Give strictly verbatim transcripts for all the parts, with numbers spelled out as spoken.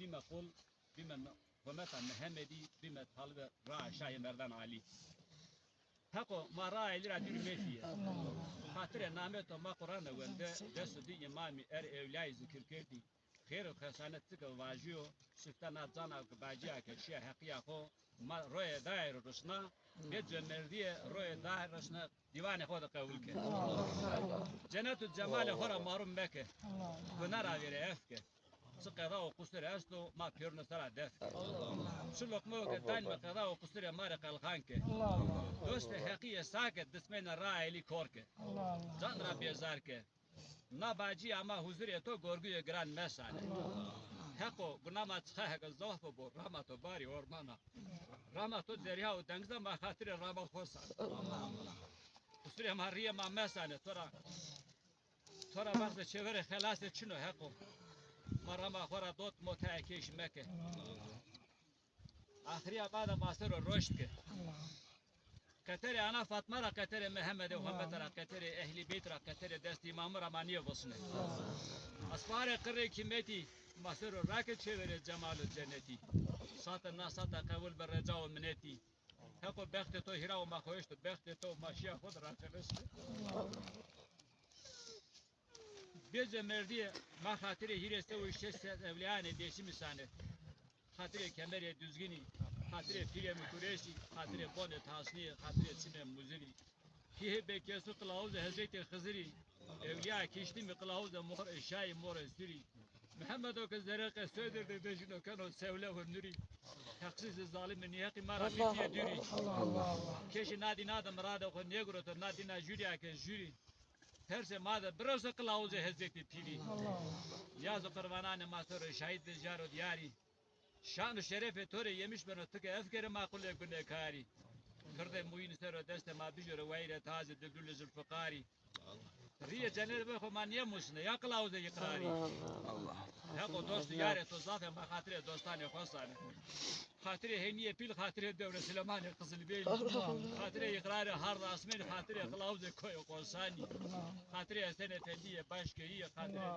bîme qul, bîme hometa Mehemedî, bîme talibê raa Şahê Merdan Alî. Heqo ma raa Elî ra dûrî mefîye. Xatirê namê to ma Quran wende, dest û di îmamî er ewlîyayî zikir kerdî. Xêr û xesanet çike vajîyo, sifte na cana ke bacîya ke şîya heqîya xo, ma royê daye ro rusna, bê cömertîye royê daye rusna, dîwanê xo de qewul ke. Cenet û cemalê xo ra marum meke. Guna ra vêre ef ke. Çi qeda û qusur esto, ma pêrune sera def ke. Çi loqmeyo ke daynîme qeda û qusurê ma rê qelxan ke. Dostê heqîye sa ke, dismêne raa Elî kor ke. Can ra bêzar ke. Na bacî ama huzurê to gorguyê giran mesane. Heqo, guna ma çiqa heke zaf bibo, rama to barî ormana. Rama to derya û dengza, ma xatirê rama xo sane. Qusurê ma rîyê ma mesane, to ra, to ra baxse çêverê xelasê çin o Heqo. Ma rama xo ra dot, mo tayê kêş meke. Axirîya ma de ma ser o roşt ke. Qeterê Ana Fatma ra, qeterê Mehemedê Homete ra, qeterê Ehlî Beyt ra, qeterê destê îmamî ra ma nîyê vosnê. Esparê qirrê kîmetî ma ser o rake çêverê cemal û cenetî. Sate na sate qewul be reca û minetî. Heqo bextê to hîra û ma xo eşto, bextê to ma şîya xo de ra xeles ke. Bê cömertîye ma xatirê hîrê sew û şeş sed ewlîyanê Dêsimî sane. Xatirê kemerê Duzginî, xatirê pîrê Mikureşî, xatirê bonê Tasnî, xatirê çimê Muzirî. Hîhê bêkesû qilawuzê Hezretî Xizirî, ewlîya Kîştimî qilawuzê mor ê şayî morê surî. Mihemedo ke zerreqê Sodir de vejîno keno sewle û nurî. Heqsîzê zalimî nîheqî ma ra bîtîye dûrî. Kêşî na dîna de miradê xo nêguroto, na dîna jûrîya ke jûrî. Persê ma de biroso qilawuzê Hezretî Pîrî. Nîyaz û qirbananê ma to rê şahîd bi jar û dîyarî. Şan û şerefê to rê yemiş beno, ti ke efkerê ma qulê gunekarî. Kirdê muîn ser o destê ma bijore wayîrê tazê dildulê zulfiqarî. Rîyê cenetê xo ma nêmusne, ya qilawuzê îqrarî. Heqo dost û yarê to zaf ê, ma xatirê dostanê xo sane. Xatirê Hênîyê Pîl, xatirê Dewre Silêmanê Qizilbêlî. Xatirê îqrarê hard asmênî, xatirê qilawuzê koyê Qosanî. Xatirê Hesen Efendîyê Başkeyî, xatirê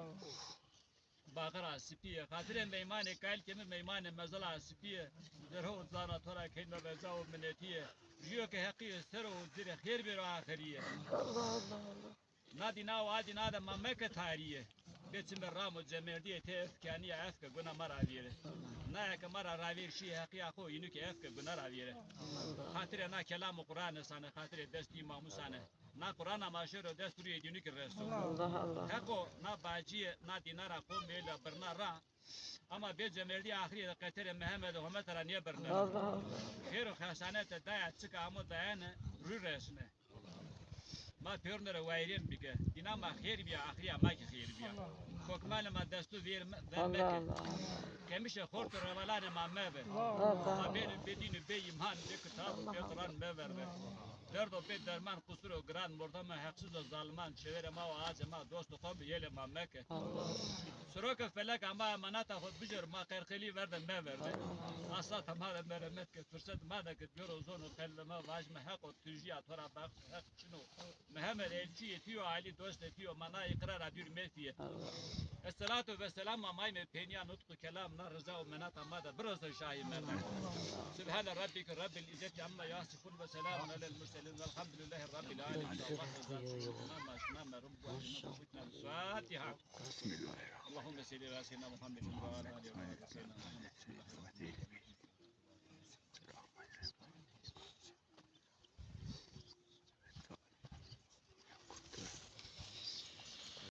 Baxira Sipî yê, xatirê meymanê Kayl Kemir, meymanê Mezela Sipî yê, zerho û zana to ra keyme reca û minetî yê. Jûyo ke heqî yê ser o û ci rê xêr bêro axirî yê. Na dîna û a dîna de ma meke tarî yê. Bê çimê ram û cemerdî yê, tê efkanîya ef ke guna ma ra vêre. Naye ke ma ra ravêr şî heqîya xo, înû ke ef ke guna ra vêre. Xatirê na kelamê Quranî sane, xatirê dest îmamû sane. Na Qurana ma şêro dest rûyê dînû kî reso. Allah Allah. Heqo na bacîye, na dîna ra qomê la birna ra. Ama bê cemerdî axirîye de qeterê Mehemedê Homete ra nêbirne. Allah Allah. Xêr û xesanete daya çik amo dayene rû resne. Ma pêrune rê wayîrên bike. Dîna ma xêr bîya, axirîya ma kî xêr bîya. Kokmalê ma destû vêr me-, ver meke. Kemişê xort û revalanê ma meve. Ma bênê bê dîn û bê îman, bê kitab û bê Quran meverde. Derdo bê derman, qusuro giran, mordema heqsîz û zaliman, çêverê ma û acê ma, dost û qom û yelê ma meke. Siro ke felek ama emaneta xo bijêr, ma qerqelî verde meverde. Asata ma de meremet ke, firset ma de ke bêro zon û qelbê ma vajme, Heqo tu jîya to ra baxş, Heq çin o. Mihemed elçîyê to yo, Alî dostê to yo, ma na îqrar a dûr mefîye. Esselatu vesselam ma mayme pênîya nutq û kelam, na rica û menata ma de biroso şahî merdan. Subhane Rabbike Rabbil İzzeti amma yasifun ve selamun alel murselin velhamdülillahi Rabbil alemin. Allah razı olsun. Şuna ma, şuna ma, Rabbu acına, Fatiha. Allahümme salli ala seyyidina Muhammedin ve ala alihi ve sahbihi.